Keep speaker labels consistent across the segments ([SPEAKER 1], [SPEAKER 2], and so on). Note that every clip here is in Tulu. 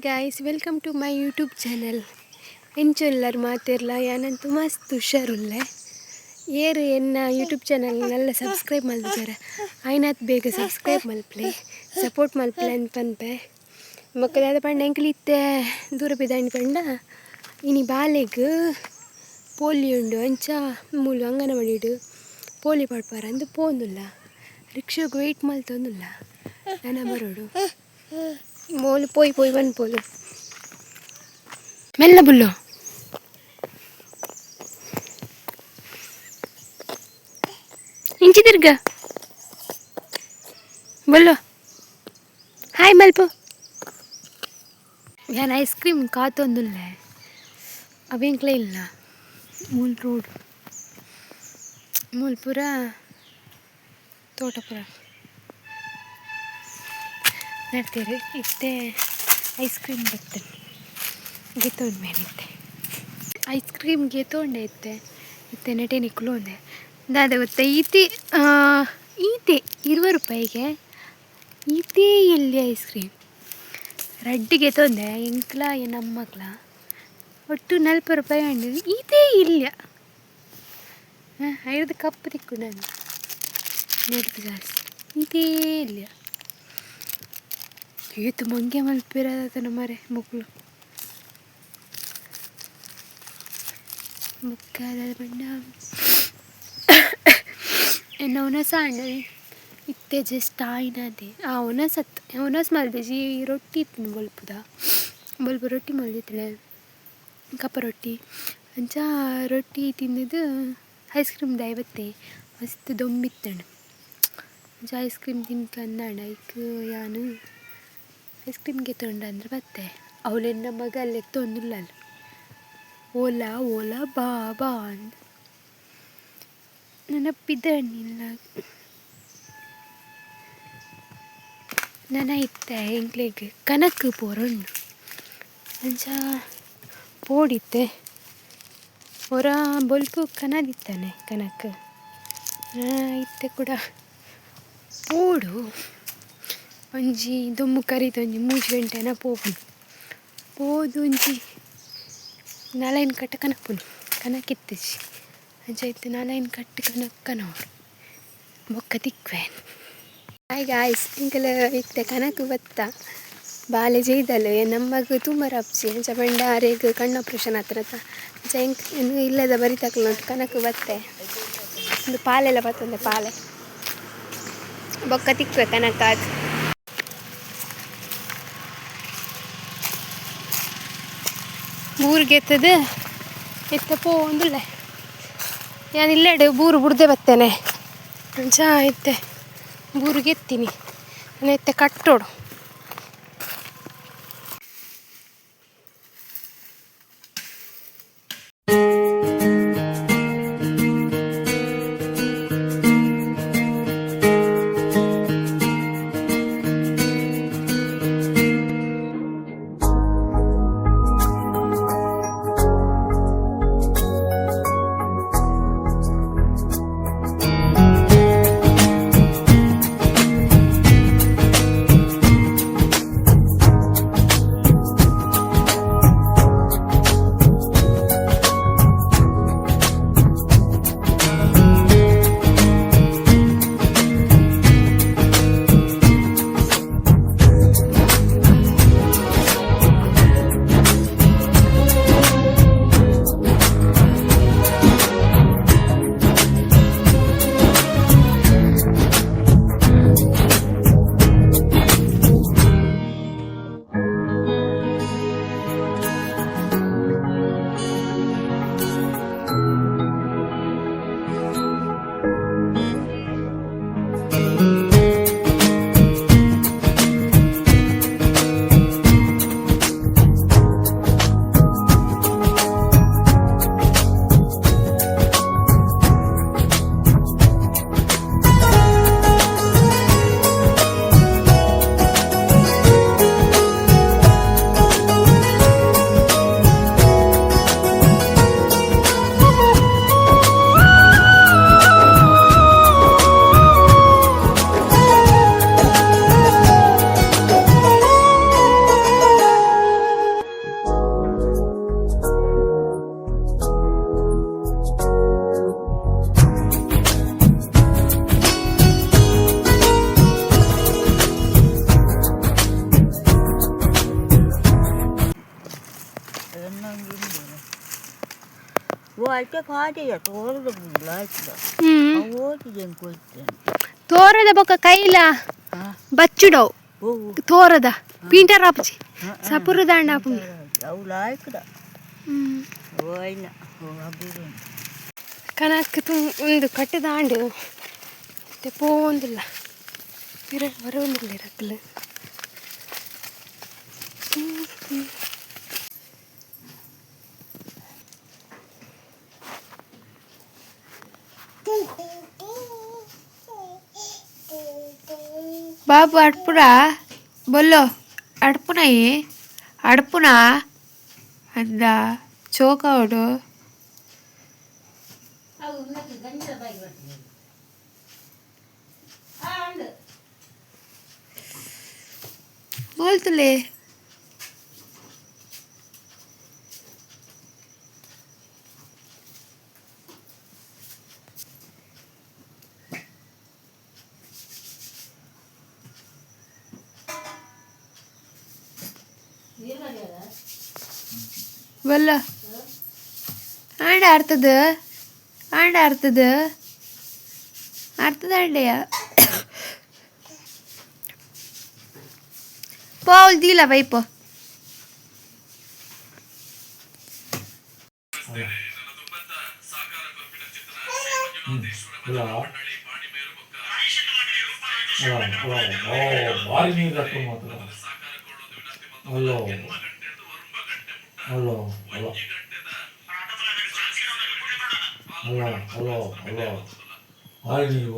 [SPEAKER 1] Guys, welcome to my YouTube channel. ಎಂಚೊಲ್ಲರ್ ಮಾತೆರ್ಲ? ಯಾನಂತು ಮಸ್ತ್ ಹುಷಾರುಲ್ಲೆ. ಏರು ಎನ್ನ ಯೂಟ್ಯೂಬ್ ಚಾನಲ್ ನಲ್ಲ ಸಬ್ಸ್ಕ್ರೈಬ್ ಮಲ್ದಿದ್ದಾರೆ, ಆಯ್ನಾತ್ ಬೇಗ ಸಬ್ಸ್ಕ್ರೈಬ್ ಮಲ್ಪ್ಲೆ, ಸಪೋರ್ಟ್ ಮಲ್ಪ್ಲೆ ಅಂತ ಪನ್ಪೆ. ಬೊಕ್ಕ ದಾದ ಪಂಡ, ಎಂಕುಲು ಇತ್ತೆ ದೂರ ಪಿದಾಂಡ್ ಪಂಡ, ಇನಿ ಬಾಲೆಗ್ ಪೋಲಿ ಉಂಡು. ಅಂಚ ಮೂಲು ಅಂಗನವಾಡಿಡ್ ಪೋಲಿ ಪಾಡ್ಪಾರ ಅಂದ್ ಪೋಂದುಲ್ಲ. ರಿಕ್ಷಾಗ್ ವೆಯ್ಟ್ ಮಲ್ತೊಂದುಲ್ಲ, ನನ ಬರೋಡು. ಮೋಲು ಪೋಯಿ ಪೋಯಿ ಪನ್ಪೋಲು. ಮೆಲ್ಲ ಬುಲ್ಲು. ಇಂಚಿ ತಿರ್ಗ ಬೊಲ್ಲು. ಹಾಯ್ ಮಲ್ಪು. ಯಾನ್ ಐಸ್ ಕ್ರೀಮ್ ಕಾತೊಂದುಲ್ಲೆ, ಅವೆಂಕ್ಲ ಇಲ್ಲ. ಮೂಲು ರೋಡ್, ಮೂಲು ಪೂರ ತೋಟ ಪೂರ ನಡ್ತೇರು. ಇತ್ತೆ ಐಸ್ ಕ್ರೀಮ್ ಬರ್ತೇನೆ, ಗೆತ್ತೊಂಡು ಮೇಲೆ. ಇತ್ತೆ ಐಸ್ ಕ್ರೀಮ್ ಗೆತೊಂಡೆ ಇತ್ತೆ. ಇತ್ತೆ ನೆಟೆ ನಿಕುಲು ಒಂದೆ. ದಾದ ಗೊತ್ತಾ? ಈತೆ ಈತೆ 20 ರೂಪಾಯಿಗೆ ಈತೇ ಎಲ್ಯ ಐಸ್ ಕ್ರೀಮ್. ರಡ್ಡ್ ಗೆತೊಂದೆ, ಎಂಕ್ಲ ಎನ್ನ ಅಮ್ಮಗ್ಲ. ಒಟ್ಟು 40 ರೂಪಾಯಿ ಆಂಡ್. ಈತೇ ಎಲ್ಯ. ಐರ್ದ್ ಕಪ್ ತಿಕ್ಕುಂಡು ನೆಡ್ದು ಜಾಸ್ತಿ. ಈತೇ ಎಲ್ಯ. ಏತ್ ಮಂಗೆ ಮಲ್ಪೆರ್ ದಾದನ ಮಾರ್ರೆ ಮೊಕುಲು. ಬೊಕ್ಕ ದಾದ ಪಂಡ, ಎನ್ನ ವನಸ್ ಆಂಡ್ ಇತ್ತೆ ಜಸ್ಟ್ ಆಯಿನದೆ. ಆ ವನಸ್ ಅತ್ತ್, ವನಸ್ ಮಲ್ದಿಜಿ, ರೊಟ್ಟಿ ಇತ್ತ್ಂಡ್ ಬೊಲ್ಪುದ. ಬೊಲ್ಪು ರೊಟ್ಟಿ ಮಲ್ದಿತ್ತಲೆ, ಕಪ್ಪ ರೊಟ್ಟಿ. ಅಂಚ ರೊಟ್ಟಿ ತಿಂದುದು ಐಸ್ ಕ್ರೀಮ್ ದಾಯೆ ಮಸ್ತ್ ದೊಂಬಿತ್ತಂಡ್. ಅಂಚ ಐಸ್ ಕ್ರೀಮ್ ತಿನ್ಕ ಅಂದಾಂಡ. ಐಕ್ ಯಾನ್ ಐಸ್ ಕ್ರೀಮ್ ಗೆತೊಂಡ ಅಂದ್ರೆ ಬತ್ತೆ. ಅವ್ಲು ಎನ್ನ ಮಗಲ್ ಲೆತ್ತೊಂದುಲ್ಲಲ್, ಓಲಾ ಓಲಾ ಬಾ ಬಾ ಅಂದ್. ನನ ಪಿದಡ್ನಿಲ್ಲ. ನನ ಇತ್ತೆ ಎಂಕ್ಲೆಗ್ ಕನಕ್ ಪೋರೊಂಡು. ಅಂಚ ಪೋಡಿತ್ತೆ. ಒರ ಬೊಲ್ಪು ಕನದಿತ್ತಾನೆ ಕನಕ್. ಇತ್ತೆ ಕುಡ ಪೋಡು. ಒಂಜಿ ದೊಂಬು ಕರಿದ್ ಒಂಜಿ 3 ಗಂಟೆನ ಪೋಪುಂಡು. ಪೋದು ಒಂಜಿ ನಾಲೈನ್ ಕಟ್ಟ್ ಕನಪುನು. ಕನಕ್ ಇತ್ತಿಜಿ. ಅಂಚ ಇತ್ತೆ ನಾಲೈನ್ ಕಟ್ಟ್ ಕನಕ್ ಕನವೊಡು, ಬೊಕ್ಕ ತಿಕ್ಕುವೆ. ಹಾಯ್ ಗಾಯ್ಸ್, ಎಂಕುಲು ಇತ್ತೆ ಕನಕ್ ಬತ್ತ. ಬಾಲೆ ಜೈದಲ್. ನಮ್ಮಗ್ ತೂಮರೆ ಆಪುಜಿ. ಅಂಚ ಪಂಡ ಅರೆಗ್ ಕಣ್ಣು ಆಪ್ರೇಷನ್ ಆತನತ. ಅಂಚ ಎಂಕ್ ಇಲ್ಲದ ಬರಿತಕ್ಲೆನೊಟ್ಟು ಕನಕ್ ಬತ್ತೆ. ಉಂದು ಪಾಲೆಲ ಬತ್ತೊಂದೆ ಪಾಲೆ. ಬೊಕ್ಕ ತಿಕ್ಕುವೆ ಕನಕಾದ್. ಬೂರುಗೆತ್ತದು ಇತ್ತೆ ಪೋವೊಂದುಲ್ಲೆ. ಯಾನ್ ಇಲ್ಲಡ್ ಬೂರು ಬುಡ್ದೆ ಬತ್ತೇನೆ. ಅಂಚ ಇತ್ತೆ ಬೂರುಗೆ ಎತ್ತೀನಿ. ಇತ್ತೆ ಕಟ್ಟೋಡು. ತೋರದ ಬೊಕ್ಕ ಕೈಲ ಬಚ್ಚುಡವು ತೋರದ ಪೀಂಟರ್ ಆಪುಜಿ ಸಪುರು ದಾಂಡ ಆಪುಂಡು. ಕನಕ್ ಉಂದು ಕಟ್ಟದಾಂಡು ಇತ್ತೆ ಪೋವೊಂದುಲ್ಲ ಪಿರ ಬರೊಂದುಲ್ಲೆರ್ ಅಕುಲು.
[SPEAKER 2] ಬಾಬು ಅಡ್ಪುಡ ಬೊಲ್ಲೋ ಅಡ್ಪುನಯಿ ಅಡ್ಪುನ ಅಂದ ಚೋಕವಡು. ಬೋಲ್ತುಲೆ. ಬೊಲ್ಲ ಆಂಡ ಅರ್ತದ ಆಂಡ ಅರ್ತದ ಅರ್ತದ ಅಂಡೆಯ ಪೋಲ್ ದೀಲ ಪೈಪು.
[SPEAKER 3] ಅಲ್ಲ ಅಲ್ಲ ಅಲ್ಲ, ಓ ಭಾರಿ ನೀರು ಹಾಕ್ಕೊಂಡು ಮಾತ್ರ. ಅಲ್ಲೋ ಅಲ್ಲೋ ಅಲ್ಲ ಅಲ್ಲ ಅಲ್ಲ ಅಲ್ಲ, ಭಾರಿ ನೀರು.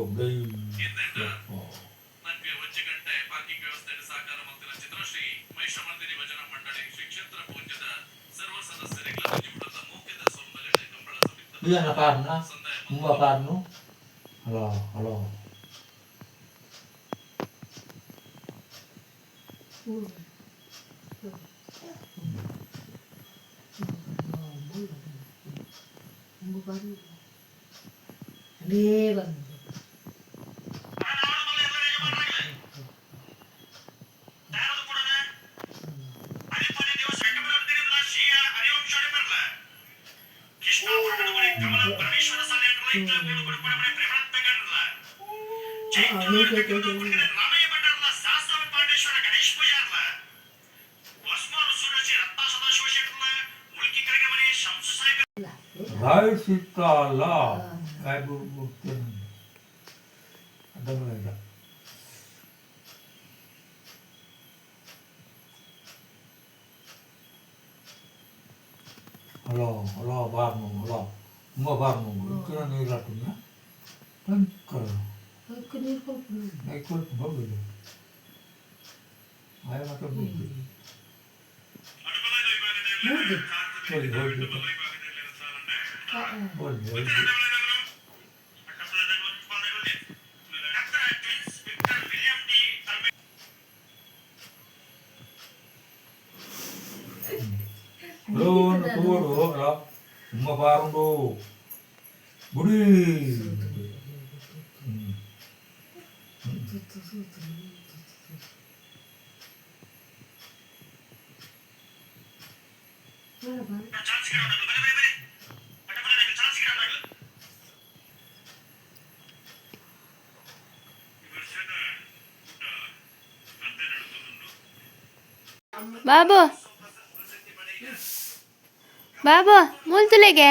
[SPEAKER 3] ಇದನ್ನ ಕಾರಣ ತುಂಬ ಕಾರಣ. Hello hello. ರಾಯಸಿತ್ತಲ್ಲ ಅಡ್ಡಮಲ್ಲ. ಹಲೋ ಹಲೋ, ಬಾರ್ನು ಹಲೋ, ತುಂಬ ಬಾರ್ನು ఇక్కడ నీరు అట్టుందా? ಹೋಗುದು ಆಯ ಮಾತ್ರ. ಹೋಗಿ ಹೋಗಿ ಹೋಗಿ ಹೋಗಿ. ಲೋನ್ ತೋಡು ಅಲ್ಲ, ತುಂಬ ಬಾರುಂಡು ಗುಡಿ.
[SPEAKER 2] ಬಾಬು ಬಾಬು ಮೂಲ್ತುಲೆಗೆ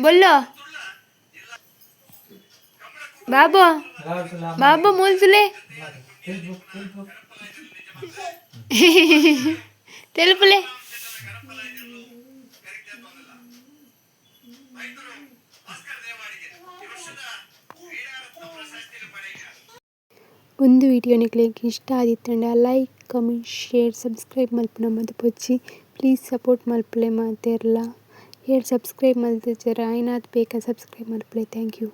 [SPEAKER 2] ಬೊಲ್ಲೋ ಬಾಬು ಬಾಬು ಮೂಲ್ತುಲೆ తెలుపులే.
[SPEAKER 1] ಒಂದು ವಿಡಿಯೋ ನಿಕ್ಲೆಗ್ ಇಷ್ಟ ಆದಿತ್ತುಂಡ ಲೈಕ್ ಕಮೆಂಟ್ ಶೇರ್ ಸಬ್ಸ್ಕ್ರೈಬ್ ಮಲ್ಪುನ ಮದಪೊಡ್ಚಿ. ಪ್ಲೀಸ್ ಸಪೋರ್ಟ್ ಮಲ್ಪುಲೆ ಮಾತೆರ್ಲ. ಏರ್ ಸಬ್ಸ್ಕ್ರೈಬ್ ಮಲ್ತಿಜೆರ್ ಆಯಿನಾತ್ ಬೇಗ ಸಬ್ಸ್ಕ್ರೈಬ್ ಮಲ್ಪುಲೆ. Thank you.